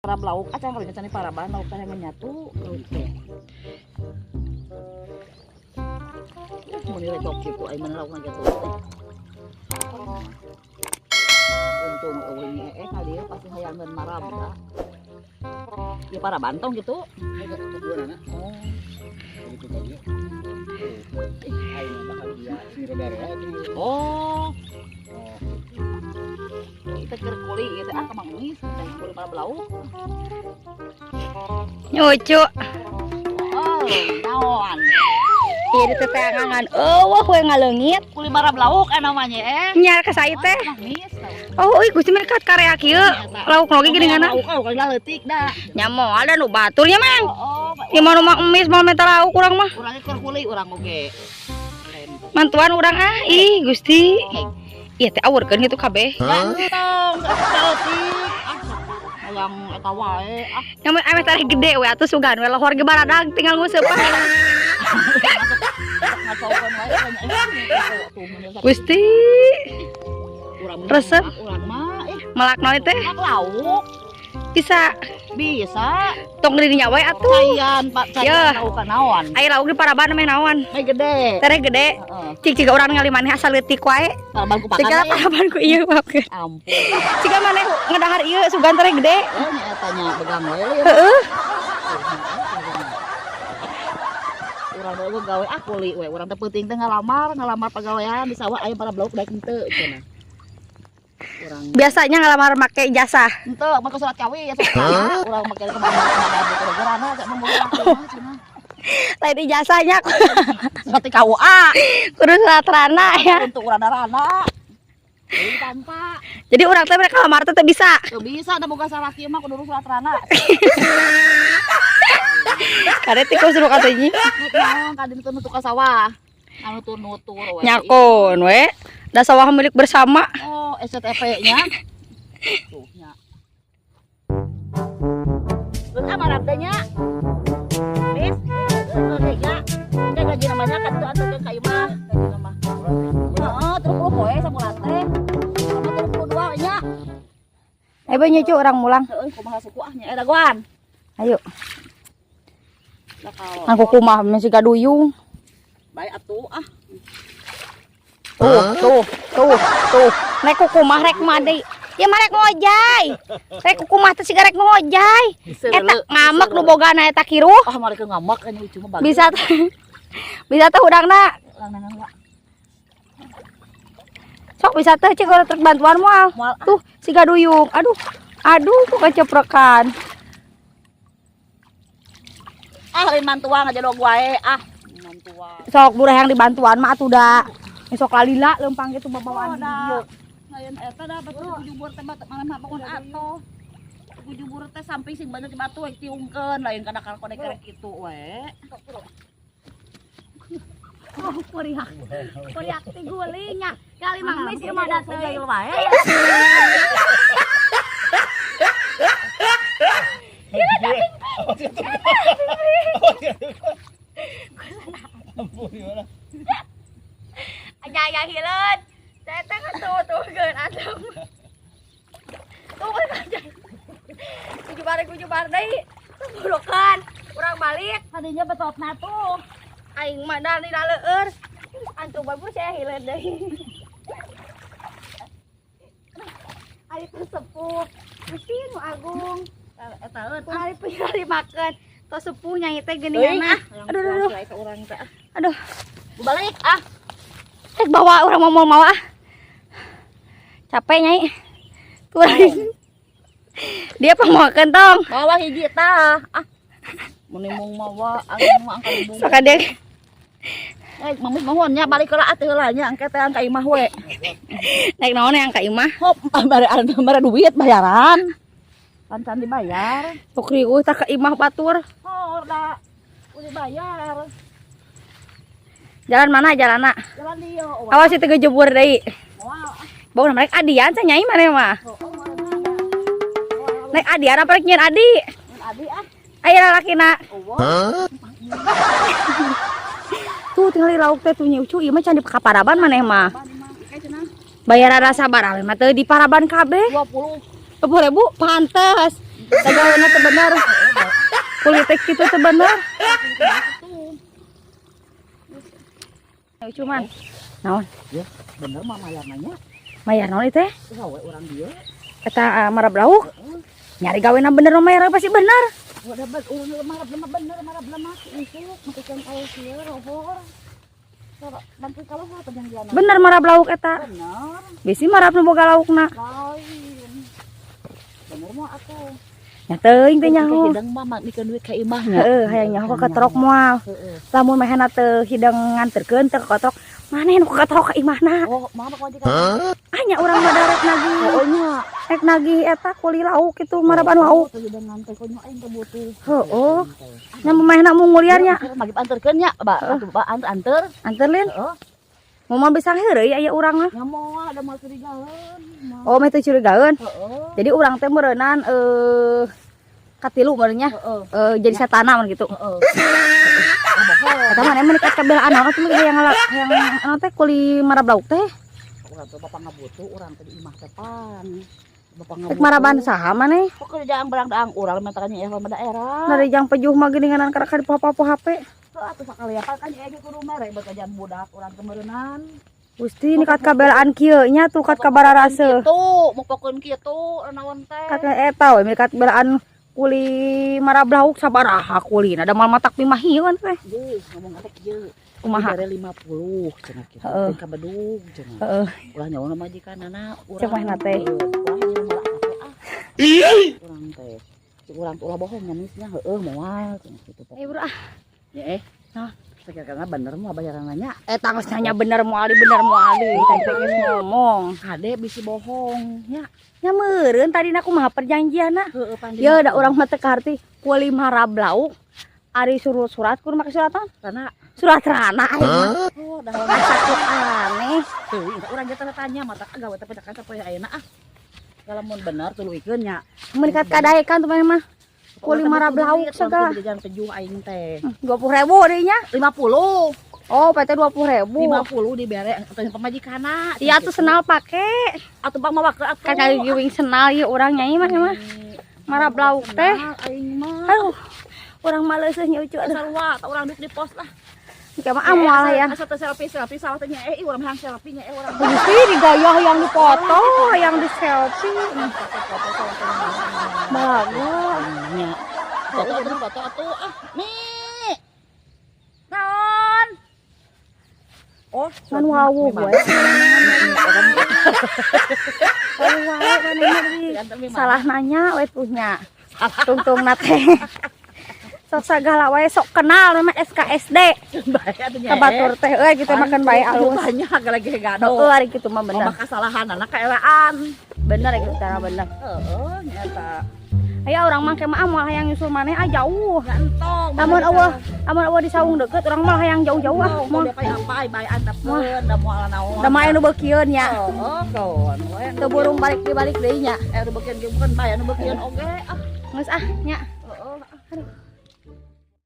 Marab lauk acan kali can paraban lauk teh nyatu lauk teh. Mun recok kitu ai mun lauk kitu teh. Untung eueuh kali ya pasti hayangeun marab da. Ya paraban tong gitu. Oh. Oh. Kita keur kuli ieu teh ah ka Mang Emis, kuli marab lauk. Nyucu. Oh, naon? Ieu di teteangan. Eueuh we ngaleungit. Kuli marab lauk namanya eh. Nya ka saya teh. Mang Emis. Oh, euy Gusti mereka karya kieu. Lauk oge geuninganna. Lauk lauk leutik da. Nya moal da nu batur nya, Mang. Oh, Ieu mah nu Mang Emis moal minta lauk urang mah. Urangnya keur kuli urang oge. Mantuan urang ah, ih Gusti. Ieu teh awurkeun kitu kabeh. Ganteng, leutik. Ah, hayang eta wae ah. Nya mah ameh tareh gede we atuh sugan we lohor ge baradag tinggal nguseup ah. Ngacokeun wae atuh. Gusti. Resep. Urang mah ih Melak naon teh? Melak lauk. Bisa. Bisa. Tong di dinya wae atuh. Cayan, Pak, cayan lauk naon? Aya lauk di paraban meh naon? Meh gede. Tereh gede. Heeh. Cik ciga urang ningali maneh asal leutik wae. Paraban ku pakan. Ciga paraban ku ieu pakeun. Ampun. Ciga maneh ngedahar ieu sugan tereh gede. Oh, nya eta nya begang wae. Heeh. Urang we gawe ah kuli we, urang teh peuting teh ngalamar pagawean di sawah aya para lauk daek henteu cenah. Urang biasanya ngalamar make ijazah. Henteu, make surat kawin, surat tanah. Urang make ka mana-mana gara-garana cek mah cenah. Lain ijazahnya. Surat KUA. Kudu surat rana ya. Untuk urang rana. Jadi tanpa. Jadi urang teh mereka lamar teh bisa. Teu bisa da boga salaki mah kudu surat rana. Kade tikus suruh katanya. Naon kadin teu nutur ka sawah. Anu tur nutur we. Nyakon we. Da sawah milik bersama. Oh, SCTV-nya. Tuh nya. Geus ah marab teh nya. Bis, geus nya. Teh gaji namanya kan tuh atuh ka imah. Gaji nama. Heeh, 30 poe sabulan teh. Sama 32 nya. Eh bae nyucu urang mulang. Heeh, kumaha suku ah nya dagoan. Ayo. Angko kumaha masih gaduyung. Bae atuh ah. Tuh, tuh, tuh, tuh. Rek kukumah rek mah deui. Ya mah rek ngojay. Rek kukumah teh siga rek ngojay. Eta ngamek nu bogana eta kiruh. Ah, mah rek ngamek nya lucu mah bagus. Bisa teh. Bisa teh hudangna. Sok bisa teh cik urang truk bantuan moal. Tuh siga duyung. Aduh. Aduh kok keceprekan. Ah, lain mantuan aja dog wae ah. Mantuan. Sok burah yang dibantuan mah atuh da. Sok lalila lempang gitu babawaan oh, di dieu. Lain eta da batu kujubur teh mana mah bangun atuh. Kujubur teh samping sing banyak batu we tiungkeun lain kana kalkone kerek kitu we. Oh, kuriak. Kuriak ti gulingnya. Kali Mang Mis ieu mah da teuing wae. Ampun gimana? Aya hileun. Teteh kan tuh geun atuh. Tuh kan. Kujubar deui. Bulukan. Urang balik. Tadinya betotna tuh. Aing mah da di laleur. Antu bagus saya hileun deui. Ari sepuh. Gusti nu agung. Eta euy. Kuari punya makan. Tos sepuh nyai teh geuninganna. Aduh aduh aduh. Aduh. Balik ah. Rek bawa urang mau mau ah. Capek nyai. Kurang. Dia pamakeun tong. Bawa hiji tah. Ah. Mun mung mawa aing mah angkat bung. Sok adek. Eh, mamus mohon nya balik heula atuh heula nya engke teh ka imah we. Naik naon yang ka imah? Hop, bare duit bayaran. Pancan dibayar. Sok riuh tah ka imah batur. Oh, da. Udah bayar. Jalan mana jalanna? Jalan dieu. Awas itu gejebur deui. Moal. Bau mereka adian cenah nyai maneh mah. Naik adian apa rek nyieun adi? Adi ah. Aya lalakina. Tuh tinggal di lauk teh tuh nya ucu ieu mah can di kaparaban maneh mah. Bayaran rasa sabar mah teu di paraban kabeh. 20. 20.000 pantes. Tagawena teh bener. Kulit teh kitu teh bener. Cuman naon? Ya, bener mah mayar nanya. Mayar naon ieu teh? Gawe urang dieu. Eta marab lauk. Nyari gawena bener mah mayar pasti bener. Udah urang marab lemah bener, marab lemah isuk matikan kalau sieu rohor. Bantu kalau mah perjanjian. Bener marab lauk eta. Bener. Bisi marab nu boga laukna. Lain. Bener mah atuh. Nya teuing teh nyaho. Hidang mah mikeun duit ka imahnya. Heeh, hayang nyaho ka ketrok moal. Lamun mahena teu hidang nganterkeun teu ketrok, maneh nu ketrok ka imahna. Oh, mama kewajiban. Ah, nya urang mah darek nagih. Oh, nya. Rek nagih eta kuli lauk kitu maraban lauk. Teu hidang nganter konyo aing teh butuh. Heeh. Nya mahena munguliar nya. Magib anterkeun nya, Ba. Atuh, Ba, anter anter. Anter lin. Heeh. Mau mah bisa heureuy aya urang mah. Nya moal da moal curigaeun. Oh, meh teu curigaeun. Heeh. Jadi urang teh meureunan katilu meureun nya. Heeh. Jadi satana mun gitu. Heeh. Eta mah emang nekat kabelaan naon atuh hayang hayang anu teh kuli marab lauk teh. Urang teh bapak ngabutuh, urang teh di imah teh pan. Bapak Rek maraban saha maneh? Pokoknya jangan berang daang urang mah tanya ya sama daerah. Nari jang pejuh mah geuninganan karek di poho HP. Heuh atuh sakali apa kan ieu ge kudu mere buat jajan budak urang teh meureunnan. Gusti nikat kabelaan kieu nya tuh kat kabararaseuh. Kitu, mopokeun kitu naon teh. Kat eta we mikat belaan kuli marab lauk sabaraha kulina da moal matak pimahieun teh. Duh, ngomong teh kieu. Kumaha? Dibere 50 cenah kitu. Heeh. Ka bedug cenah. Heeh. Ulah nyawa majikanana urang. Cek mahna teh. Ulah nyawa malah kafe ah. Urang teh. Cek urang teh ulah bohong namisnya heueuh moal cenah kitu. Eh bro ah. Ya eh. Nah. Sekira-kira bener mah bayaran nanya. Eta geus nanya bener moal bener moal teh geus ngomong. Kade bisi bohong nya. Nya meureun tadina kumaha perjanjianna? Heeh pan. Ya da urang mah teu kaharti kuli marab lauk. Ari surat-surat kudu make suratan. Karena Surat rana aing mah. oh dah Asa ku aneh. teuing urang ge tanda tanya mata gawe teh pecakan sapoe ayeuna ah. Lamun bener tuluikeun nya. Menikat kadaekan tuh mah. Kuli marab lauk segala. Jajan pejuh aing teh. 20.000 deui nya. 50. Oh, PT 20.000. 50 dibere atuh pamajikanna. Iya tuh senal pake. Atuh bang mawa ke atuh. Kan kali giwing senal ieu urang nyai mah mah. Marab lauk teh. Aing mah. Aduh. Urang mah leuseih nya ucu aduh. Sarua tah urang duit di pos lah. Engke mah ah moal ya. Asa teh selfie selfie salah teh nya eh urang hayang selfie nya eh urang. Gusti digayah yang dipoto, yang di selfie. Bagus. Nya. Foto atuh foto atuh ah. Mi. Naon? Oh, Ngan wawu gue. Wawu wae manehna deui. Salah nanya we punya. Tungtung na teh. Sok sagala wae sok kenal memang SKSD. Bae atuh nya. Ka batur teh euy gitu makan bae alus. Banyak lagi gado. Heeh ari kitu mah bener. Loba kesalahan anak kaelaan. Bener ya cara bener. Heeh, nyata. Aya urang mah mah moal hayang nyusul maneh ah jauh. Gantong. Lamun eueuh di saung deket urang mah hayang jauh-jauh ah. Moal Moal apa bae antepkeun da moal naon. da mah anu beukieun nya. Heeh, kawan we. Teu burung balik dibalik deui nya. Eh nu beukieun ge bukan bae anu beukieun oge ah. Geus ah nya. Heeh.